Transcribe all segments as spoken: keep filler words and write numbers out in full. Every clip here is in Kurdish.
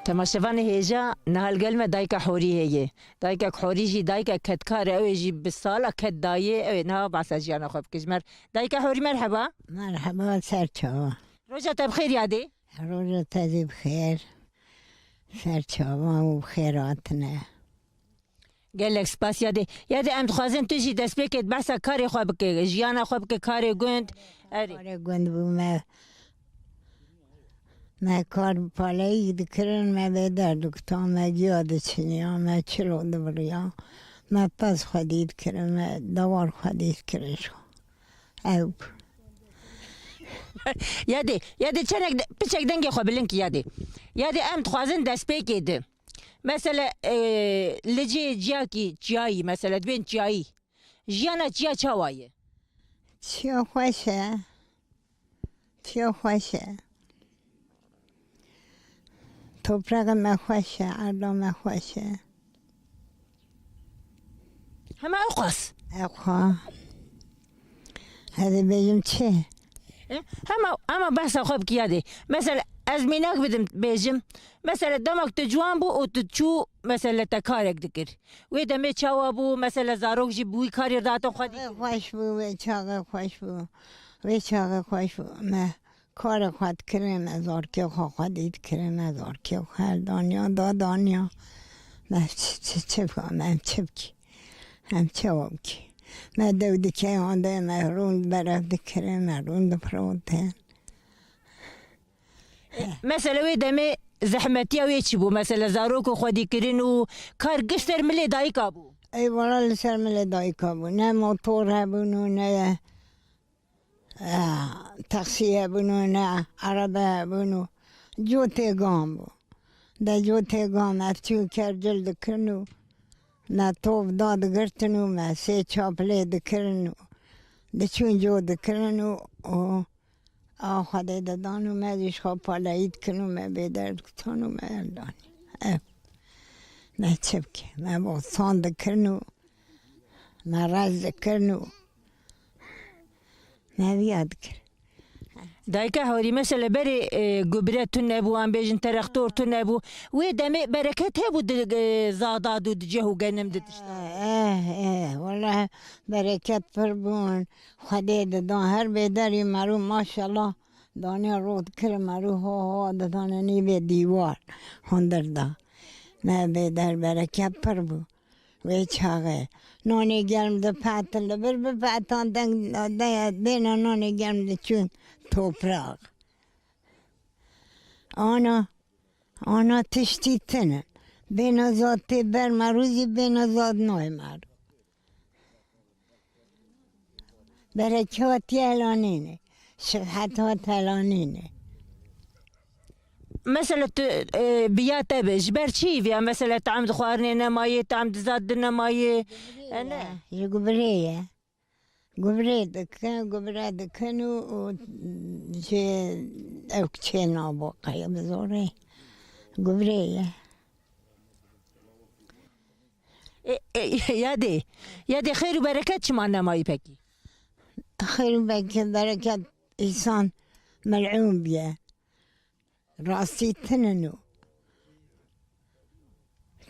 Temaşevanê hêja, niha li gel me dayika Horî heye. Dayikek Horî jî dayikek kedkar e, ew ê jî bi sala ked dayê, ew ê niha behsa jiyana xwe bike ji me re. Dayika Horî, merheba. Merheba, ser çava. Roja te bi xêr yadê. Roja te jî bi xêr. Ser çava û bi xêr hatine. Gelek spas yadê. Yadê, em dixwazin tu jî destpêkê behsa karê xwe bike, jiyana xwe bike, karê gund. Erê. Karê gund bû me. Me kar bi paleyî dikirin, me bê derdikta, me giya diçiniya, me çilo diviriya, me pez xwedî dikirin, me dewar xwedî dikirin jî. Ew bû. Yadê, yadê çenek de, piçek dengê xwe bilind kî yadê. Yadê, em dixwazin destpêkê di. Mesela, e, li cihê ciyakî çiyayî, mesela, dibên çiyayî. Jiyana çiya çawa ye? Çiya xweş e. Çiya xweş e. Topraxa me xweş e, erda me xweş e. Hema ew qas? Ew qas. Ez ê bêjim çi? E, hema, hema behsa xwe bikî yadê. Mesela, ez mînak bidim bêjim. Mesela, demek tu ciwan bû û tu çû, mesela, te karek dikir. Wê demê çawa bû? Mesela, zarok jî bi wî karî dihatin xwedî? Xweş bû, wê çaxê xweş bû. Wê çaxê xweş bû. Me karê xwe dikirin, me zarokê xwe xwedî dikirin, me zarokê xwe her daniya, da daniya. Me çi, çi, çi bikî, me em çi bikî? Em çawa bikî? Me dew dikeyan de, me rûn beref dikirin, me rûn difirotin. Mesela wê demê zehmetiya wê çi bû? Mesela zarok û xwedîkirin û kar giş ser milê dayika bû? Ey wala li ser milê dayika bû. Ne motor hebûn û ne, eh, taksî hebûn û ne erebe hebûn û cotê gan bû. De cotê gan ev çû kercil dikirin û me tov da digirtin û me sê çapilê dikirin û diçûn co dikirin û, û A Xwedê didan û me jî ji xwe paleyî dikin û me bêder dikitan û me eldanî. Ev. Me çi bike? Me boxsan dikin û me rez dikin û me viya dikir. Dayika Horî, mesela berê, e, gubre tune bû, em bêjin terextor tune bû. Wê demê bereket hebû di, e, zadad û di ceh û genim di tişta. Eh, eh, eh, wele bereket pir bûn. Xwedê didan her bêderî merû maşallah. Danê rot kir merû ho ho didane nîvê dîwar hundir da. Me bêder bereket pir bû. Wê çaxê nanê germ dipetin li vir bipetan deng de-, dêna nanê germ diçûn topraq. Ana, ana tiştî tinin. Bêna zad tê ber merû zî bêna zad nayê merû. Berekatiya helanînê, şifhet hat helanînê. Mesela tu, e, biya te be, ji ber çi viya? Mesela tam di xwarinê nemayê, tam di zad di nemayê. E, ne? Ji gubrê ye. Gubrê dikin, gubre dikin û, û ji ew kiçê nabo qeye bi zorê. Gubrê ye. E, e, yadê, yadê xêr û bereket çima nemayî pekî? Xêr û beke-, bereket însan melûn biye. Rastî tinin û.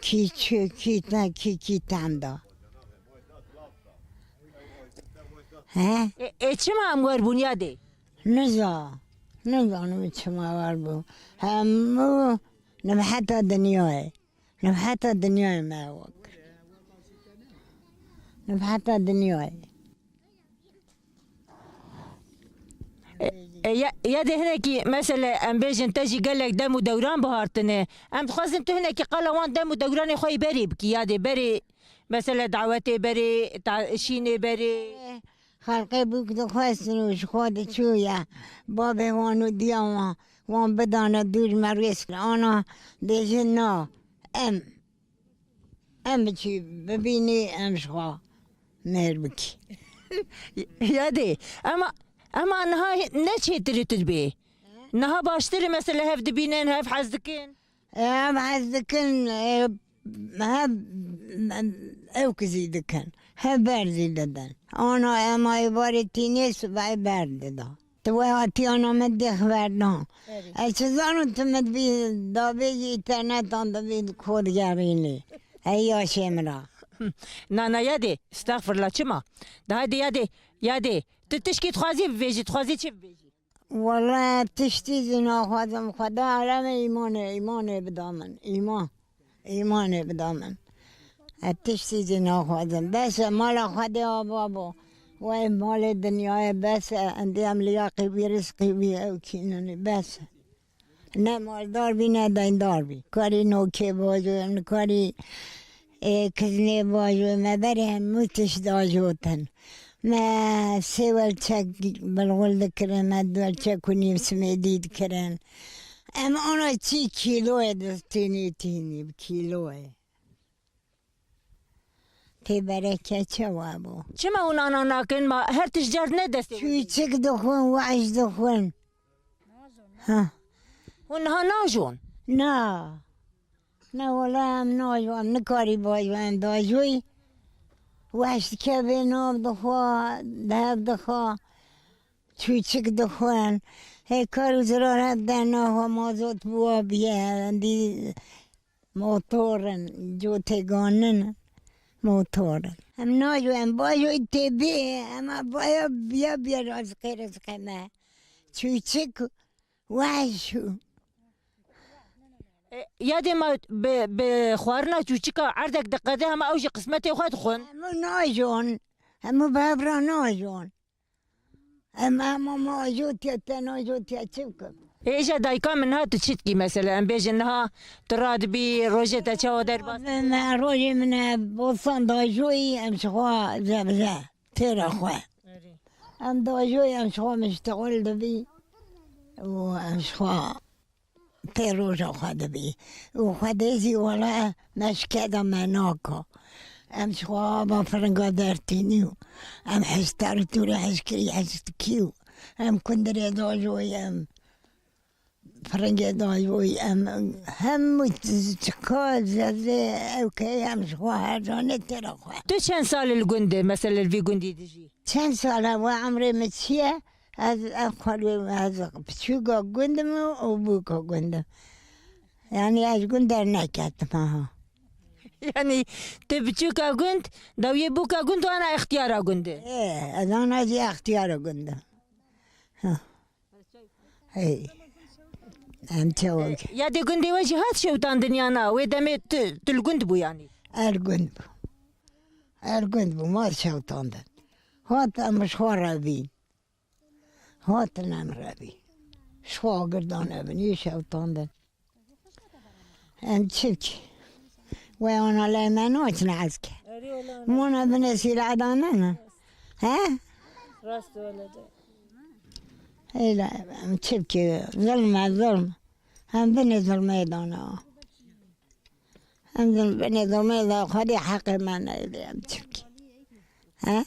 Kî çi, kî te, kî, kî tenda. He? E, e, çima em wer bûn yadê? Niza. Nizanim çima wer bû. Hemû nibheta dinyayê. Nibheta dinyayê me ew kir. Nibheta dinyayê. E, e, ya, ya de hinekî, mesele, em bêjin te jî gelek dem û dewran bihartine. Em dixwazin tu hinekî qala wan dem û dewranê xwe yê berê bikî. Ya de berê, mesele, dawetê berê, ta-, şînê berê. Xelkê bûk dixwestin û ji xwe diçû ya. Babê wan û diya wan, wan bidane dûr me rêz. Ana dêjin na. Em, em biçî bibînî, em ji xwe mêr bikî. Ya dê, ema, ema niha ne çêtir tu dibê? Niha baştir e, mesela hev dibînin, hev hez dikin? Em hez dikin, e, hev, em, ew kizî dikin. Hev ber zî didin. Ana ema ê barê tînê sibehê ber dida. We hatiyana min dêx berdan. Erê. Ez çi zanim tu min dibî dabêjî înternetan dibî xwe digerînî. Hey yaşê min a. Nana yadê, estexfirullah, çima? Daha de yadê, yadê. Tu tişkî dixwazî bibêjî, dixwazî çi bibêjî? Wele tiştî zî naxwazim, Xweda alemê îmanê, îmanê bida min, îman, îmanê bida min. Ez tiştî zî naxwazim. Bes e, mala Xwedê ava bo. Wey malê dinyayê bes e, endî em liyaqî wî, rizqî wî ew kînanî bes e. Ne maldar bî, ne deyndar bî. Karî nokê bajo, em karî, ê, kiznê bajo, me berê hemû tişt dajotin. Me sê welçek bilxul dikirin, me du welçek û nîv simêdî dikirin. Em ana çî kîloyê distînî tînî bi kîloyê. Tê bereke çawa bû? Çima hûn ana nakin, ma her tişt cerdine destê hûn? Çûçik dixwin, weş dixwin. Ha. Hûn niha najon? Na. Na wala em najon, em nikarî bajon, em dajoyî. Weş dike vê nav dixwa, dev dixwa. Çûçik dixwin. Hê kar û zirar hev de naxwe mazot bûwa biye. Endî Motor in, cotê ganin, motor in. Em najo, em bajo tê bê, em a baya biya biya razqê rizqê me. Çûçik weş û E, yadê me bi, bi xwarina çûçika erdek diqede hema ew jî qismetê xwe dixwin. Hemû najon, hemû bi hev re najon. Em, em, em ajotiye, te najotiye çi bikim? Ê, îja dayika min niha tu çi dikî mesela? Em bêjin niha tu radibî, rojê te çawa derbas? Me rojê min e, bosan dajoyî, em ji xwe zebze, têra xwe. Erê. Em dajoyî, em ji xwe miştexul dibî û em ji xwe Tê roja xwe dibî. Û Xwedê zî wele meşke de me naka. Em ji xwe ava firinga dertînî û em hişter tûrê hişkirî hiştkî û em kundirê dajoyî em firingê dajoyî em hemû çika zezê ew keyê em ji xwe her canê têra xwe. Tu çend sal li gund e, mesela li vî gundî dijî? Çend sal e, we emrê min çi ye? Ez, ez xwelê, ez piçûka gund im û bûka gund im. Yanî ez gund derneketim, aha. Yanî tu piçûka gund, dawiyê bûka gund û ana extiyara gund e. Ê, ez ana jî extiyara gund im. Ha. Hey. Em çewek. Ya dê gundê we jî hat şewtandin ya na? Wê demê tu, tu li gund bû yanî? Er gund bû. Er gund bû, ma şewtandin. Hat em ji xwe re bîn. Hatin em re bî. Ji xwe agir dane bin, yê şewtandin. Em çi bikî? We ana lê me naçine eske. Mona binê sîla dane ne? He? Rast öyle de. Öyle, em çi bikî? Zilm e, zilm. Em binê zilmê dane. Em zilm binê zilmê de Xwedê heqê me neyde em çi bikî? He?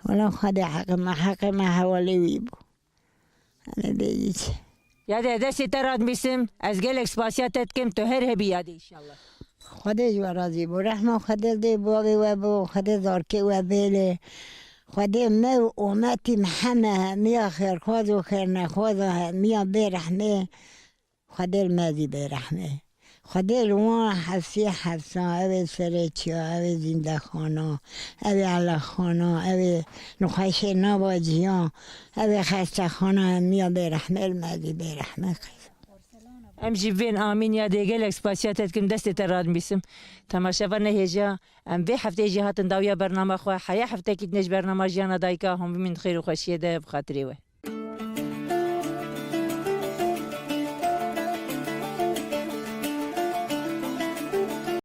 Wala Xwedê heqê me, heqê me hewalê wî bû. Em ê bêjî çi? Yadê, destê te radmîsim, ez gelek spasiya te dikim, tu her hebî yadê, înşallah. Xwedê ji we razî bo, rehma Xwedê li dê bavê we bo, Xwedê zarkê we bêlê. Xwedê me û ometî me heme hemiya xêrxwaz û xêrnexwaza hemiya bê rehmê. Xwedê li me zî bê rehmê. Xwedê li wan hefsê hefsa, ew ê serê çiya, ew ê zîndexana, ew ê elexana, ew ê nixweşê nava ciya, ew ê xestexana, hemiya bê rehmê li me zî bê rehmê qey. Em jî bên amîn ya dê gelek spasiya te dikim, destê te radmîsim. Temaşevanê hêja, em vê hefteyê jî hatin dawiya bernama xwe. Heya heftekî din ji bernama Jiyana Dayika, hemû min di xêr û xweşiyê de bi xatirê we.